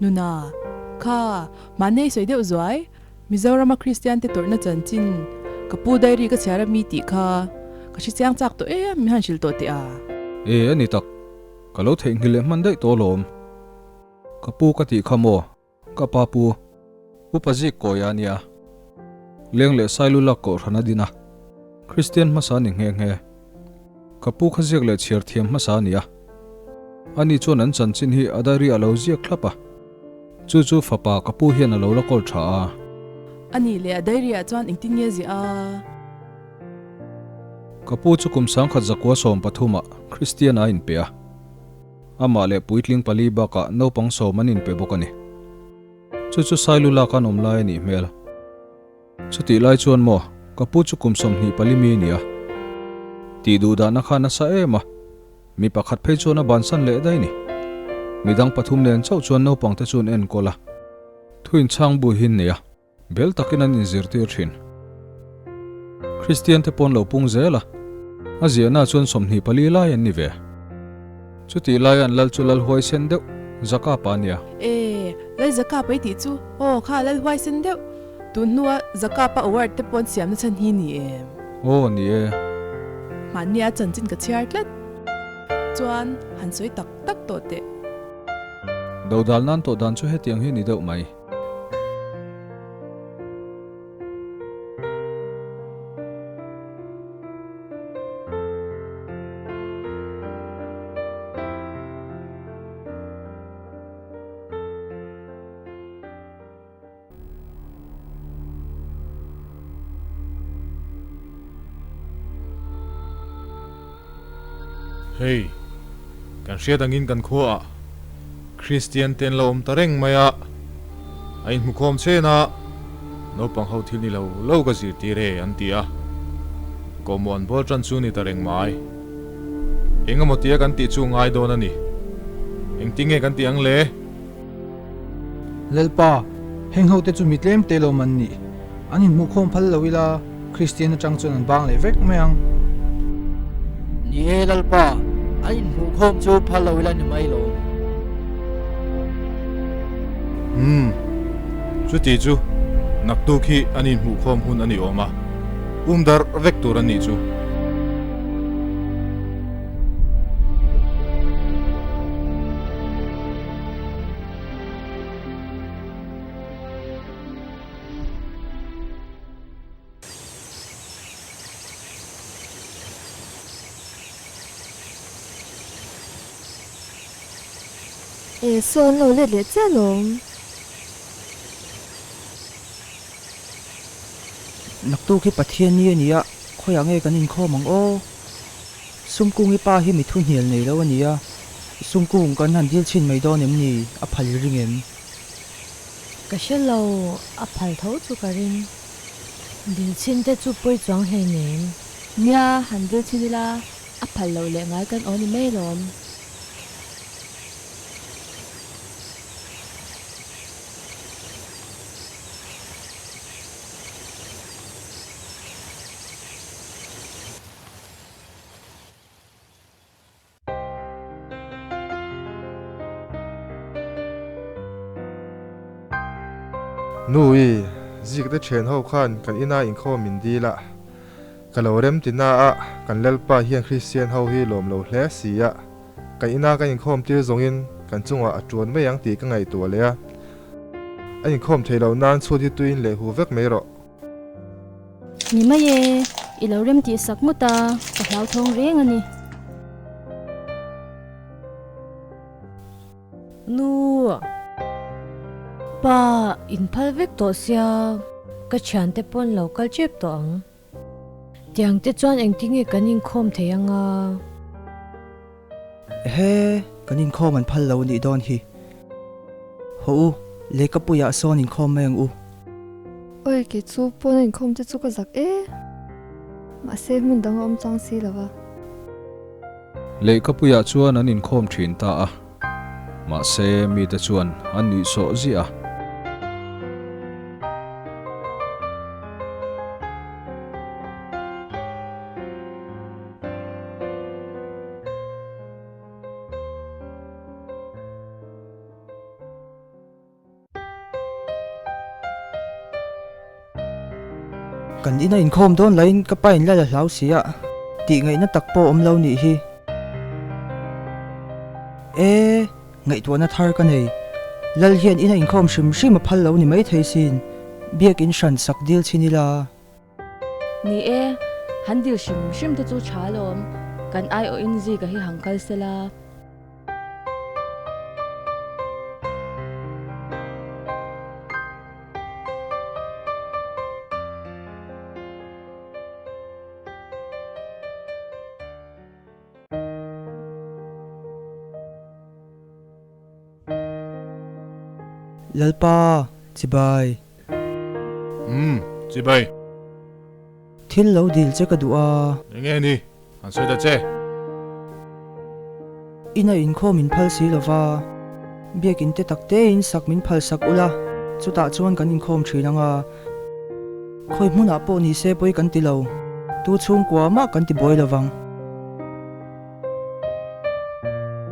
Nuna, Kha, mahni sawi deuh zuai, Mizorama Kristiante tawrhna chanchin ka pu diary ka chhiar a mi tih kha ka hre chiang chak tawh em mi han hrilh tawh teh a. E, a ni tak. Ka lo theihnghilh leh hman daih tawh alawm. Ka pu ka tih kha maw? Ka pa pu, Upa Zik Kawia a nia. Leng leh Sailu lak kohhran a din a, Kristian hmasa a ni nghe nghe. Ka pu kha ziak leh chhiar thiam hmasa a ni a. Ani chuan an chanchin hi a diary a lo ziak thlap a. Chu chu fapa ka pu hian a lo la kawl tha a. A nih leh a diary ah chuan engtin nge ziah a? Ka pu chu kum 1913 ah Kristian a inpe a. Amah leh puitling pali bakah naupang sawm an inpe bawk a ni. Chu chu Sailu lak an awm lai a nih hmel. Chutih lai chuan maw, ka pu chu kum 24 mi a ni a. Tih duh dahna kha nasa em a, mi pakhat phei chuan a bansan leh daih a ni. Midang pathum nen chauh chuan naupang te chu an enkawl a, thu inchhang bu hi an nei a. Bel takin an inzirtir thin. Kristian te pawn lo pung zel a, a ziahna chuan 24 lai an ni ve. Chutih lai an lal chu lal huaisen deuh, Zakapa a nia. E, Lal Zakapa i tih chu, aw kha lal huaisen deuh, tun hnua Zakapa award te pawn siamna chhan hi ni em? Aw ni e. Mahnia chanchin ka chhiar tlat chuan han sawi tak tak tawh teh. Dodal nan tawh dan chu hetiang hi ni deuh mai. Hei, kan hriat angin kan khuaah Kristian te an lo awm ta reng mai a, a inhmukhawm chen a, naupang ho thil ni lo lo ka zirtir e an ti a, kawhmawh an bawl tan chu ni ta reng mai. Engemaw tia kan tih chu ngai dawn a ni. Engtinge kan tih ang le? Lalpa, heng hote chu mi tlem te lawm an nih. An inhmuhkhawm phal lo ila, Kristian atang chuan an bang leh vek mai ang. Ni e Lalpa, an inhmuhkhawm chu phal lo ila ni mai lawm. Umm, chuti chu naktuk hi an inhmuhkhawm hun a ni awm a, um darh vek tur an nih chu. E saw an lo let leh chiah lawm. Naktuk hi Pathian ni a ni a, khawiah nge kan inkhawm ang aw? Sumkungi pa hi mi thuhnial nei lo a ni a, Sumkung kan han dil chhin mai dawn em ni? A phal i ring em? Ka hre lo, a phal tho chu ka ring. Dil chhin te chu pawi chuang hleinem. Nia, han dil chhin ila, a phal loh leh ngai kan aw ni mai lawm. Nui, zik te thian ho khan kan ina inkhawm min dil a, ka lo rem ti na a, kan Lalpa hian Kristian ho hi lawm lo hle si a, kan ina kan inkhawm tir zawngin kan chungah a tuan mai ang tih ka ngaihtuah leh a, a inkhawm thei lo nan chhut hi tuiin leh hu vek mai rawh. Ni mai e, i lo rem tih sak ngawt a, ka hlauthawng reng a ni. Nu, pa in phal vek tawh sia, ka thiante pawn lo kal tep tawh ang. Tiang te chuan engtinge kan inkhawm thei ang a? Ehe, kan inkhawm an phal lo a nih dawn hi. Haw u, lehkhapuiah sawn inkhawm mai ang u. Oi, kei chu pawn a inkhawm te chu ka zak e. Mahse, hmun dang a awm chuang si lo va. Lehkhapuiah chuan an inkhawm thin ta a. Mahse, mite chuan an nuihsawh ziah a. Kan ina inkhawm dawn laiin ka pa in lal a hlau si a, tih ngaihna tak pawh awm lo nih hi. E, ngaihtuahna thar ka nei. Lal hian ina inkhawm hrim hrim a phal lo ni maithei sin, biakin hran sak dil chhin ila. Ni e, han dil hrim hrim te chu tha alawm, kan aiawhin Zika hi han kal sela. Lalpa, chibai. Umm, chibai. Thil lo dil che ka duh a. Enge ni? An sawi ta che. Ina inkhawm min phal si lova, biakin te tak tein sak min phal sak ula, chutah chuan kan inkhawm thin ang a. Khawi hmunah pawh ni se pawi kan ti lo, tu chhungkua mah kan ti buai lovang.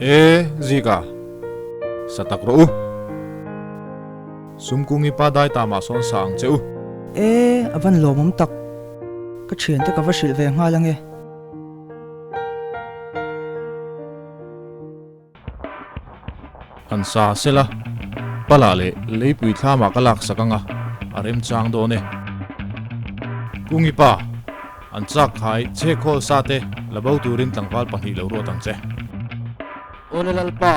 E, Zika, sa tak rawh u. Sumkungi pa dai ta mah sawn sa ang che u. E, a van lawmawm tak. Ka thiante ka va hrilh ve nghal ange. Han sa sela, Pala leh leipui thlamah ka lak sak anga, a remchang dawn e. Kungi pa, an chak khai che khawl sa te la bo turin tlangval pahnih lo ruat ang che. Awle Lalpa,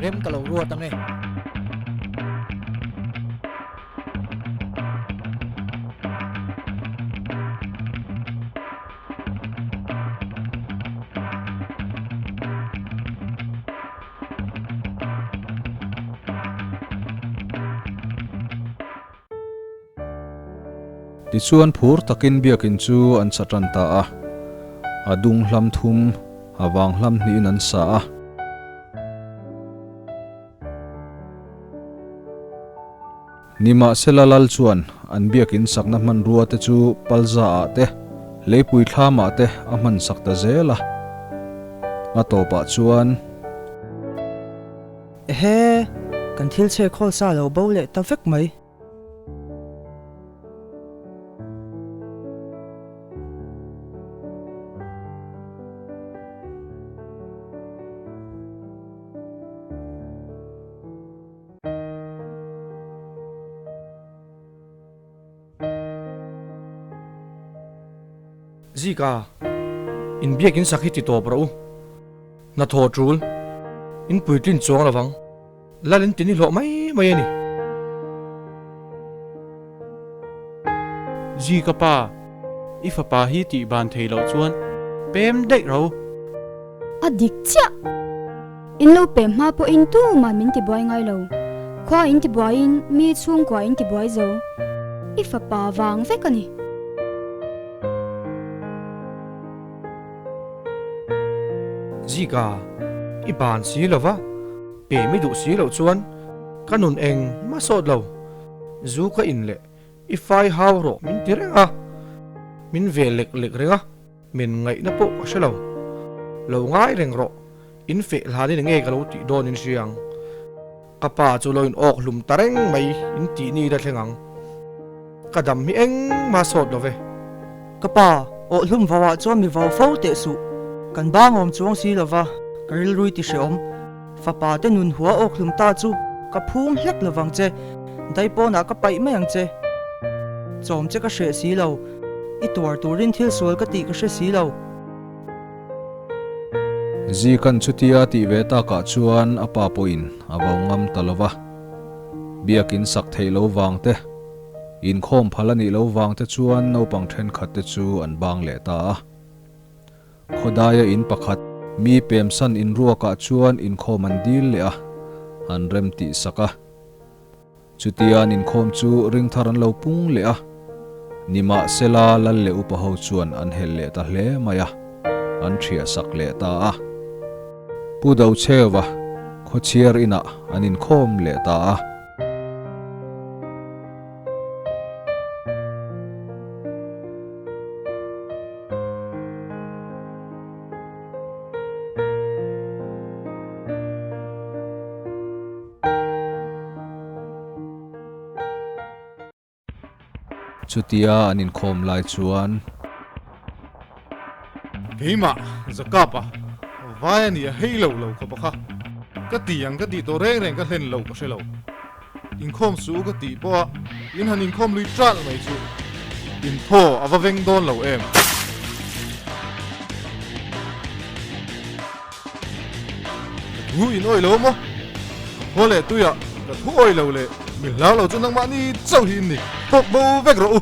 rem ka lo ruat ang e. Tichuan phur takin biakin chu an sa tan ta a, a dung hlam thum, a vang hlam hnihin an sa a. Nimahsela Lal chuan an biakin sakna hmanrua te chu palza ah te, leipui thlam ah te a hman sak ta zel a. A tawpah chuan. Ehe, kan thil chhe khawl sa lo bo leh ta vek mai. Zika, in biakin sak hi ti tawp rawh u. Hnathawh tul, in puitlin chuang lovang. Lal in ti ni hlawh mai mai a ni. Zika pa, i fapa hi tih ban thei loh chuan pem daih ro. A dik chiah! In lo pem hma pawhin tumah min tibuai ngai lo. Khua in tibuaiin mi chhungkua in tibuai zo. I fapa vang vek a ni. Zika, i ban si lo va, pem i duh si loh chuan ka nun eng mah sawt lo. Zu ka in leh i fai hau rawh min ti reng a, min ve lek lek reng a. Min ngaihna pawh ka hre lo. Lo ngai reng rawh, in feh hlanin enge ka lo tih dawn in hria ang. Ka pa chu lo in awk hlum ta reng mai in tih ni la thleng ang. Ka dam hi engmah sawt lo ve. Ka pa, awh hlum vau ah chuan mi vau fo teh suh. Kan bang awm chuang si lo va, ka rilrui ti hreawm. Fapa te nun hua awk hlum ta chu ka phum hlek lo vang che, daipawnah ka paih mai ang che. Chawm che ka hreh si lo, i tuar turin thil sual ka tih ka hre si lo. Zikan chutia tih ve takah chuan a pa pawhin a vau ngam ta lo va, biakin sak theih lo vang te, inkhawm phal a nih lo vang te chuan naupang thenkhat te chu an bang leh ta a. Khawdaia in pakhat, mi pemsan inruakah chuan inkhawm an dil leh a, an rem tih sak a. Chutia an inkhawm chu ringthar an lo pung leh a, nimahsela lal leh upa ho chuan an helh leh ta hle mai a, an ṭhiah sak leh ta a. Pu Dochheuva khawchhiar inah an inkhawm leh ta a. Chutia an inkhawm lai chuan. Keimah, Zakapa, vai a nia hei lo lo khawp a kha. Ka ti ang ka tih tawh reng reng ka hlen lo ka hre lo. Inkhawm suh u ka tih pawh a in han inkhawm lui ṭalh mai chu in thaw a va veng dawn lo em. Ka thu in awih lo maw? Ka khaw leh tuiah ka thu awih lo leh mi hlau lo chu nangmahni chauh hi in ni. Tawk bo vek rawh u.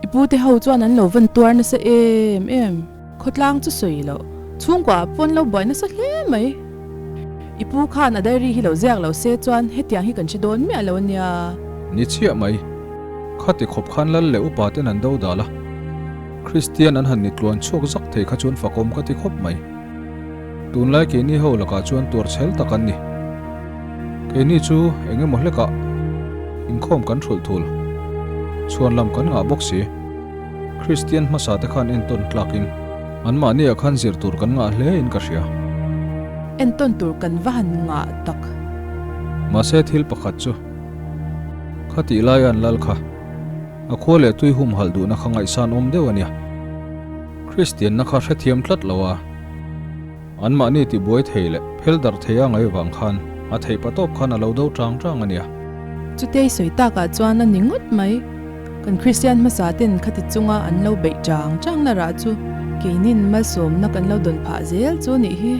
I pute ho chuan an lo van tuar nasa em em. Khawtlang chu sawi loh. Chhungkua ah pawn lo buai nasa hle mai. I pu khan a diary hi lo ziak lo se chuan hetiang hi kan hre dawn miah lo ania. Ni chiah mai. Khati khawp khan lal leh upa ten an do dal a. Kristian an han ni tluan chhuak zak thei kha chuan fakawm ka ti khawp mai. Tunlai keini ho lakah chuan tuar chhel tak an ni. Keini chu eng emaw hlekah inkhawm kan hrulh thul. Chhuan lam kan ngah bawk si. Kristian hmasa te khan entawn tlakin anmahni ah khan zir tur kan ngah hle in ka hria. Entawn tur kan va han ngah tak. Mahse thil pakhat chu khatih lai an lal kha a khua leh tui humhalh duhna kha ngaihsan awm deuh a nia. Kristianna kha hrethiam tlat lo a, anmahni tibuai thei leh phel darh thei a ngaih vang khan a theih pa tawp khan a lo do chang chang a nia. Chutei sawi takah chuan a ni ngawt mai. Kan Kristian hmasa ten khati chunga an lo beih chang chang na rah chu keinin malsawmna kan lo dawn phah zel chu nih hi.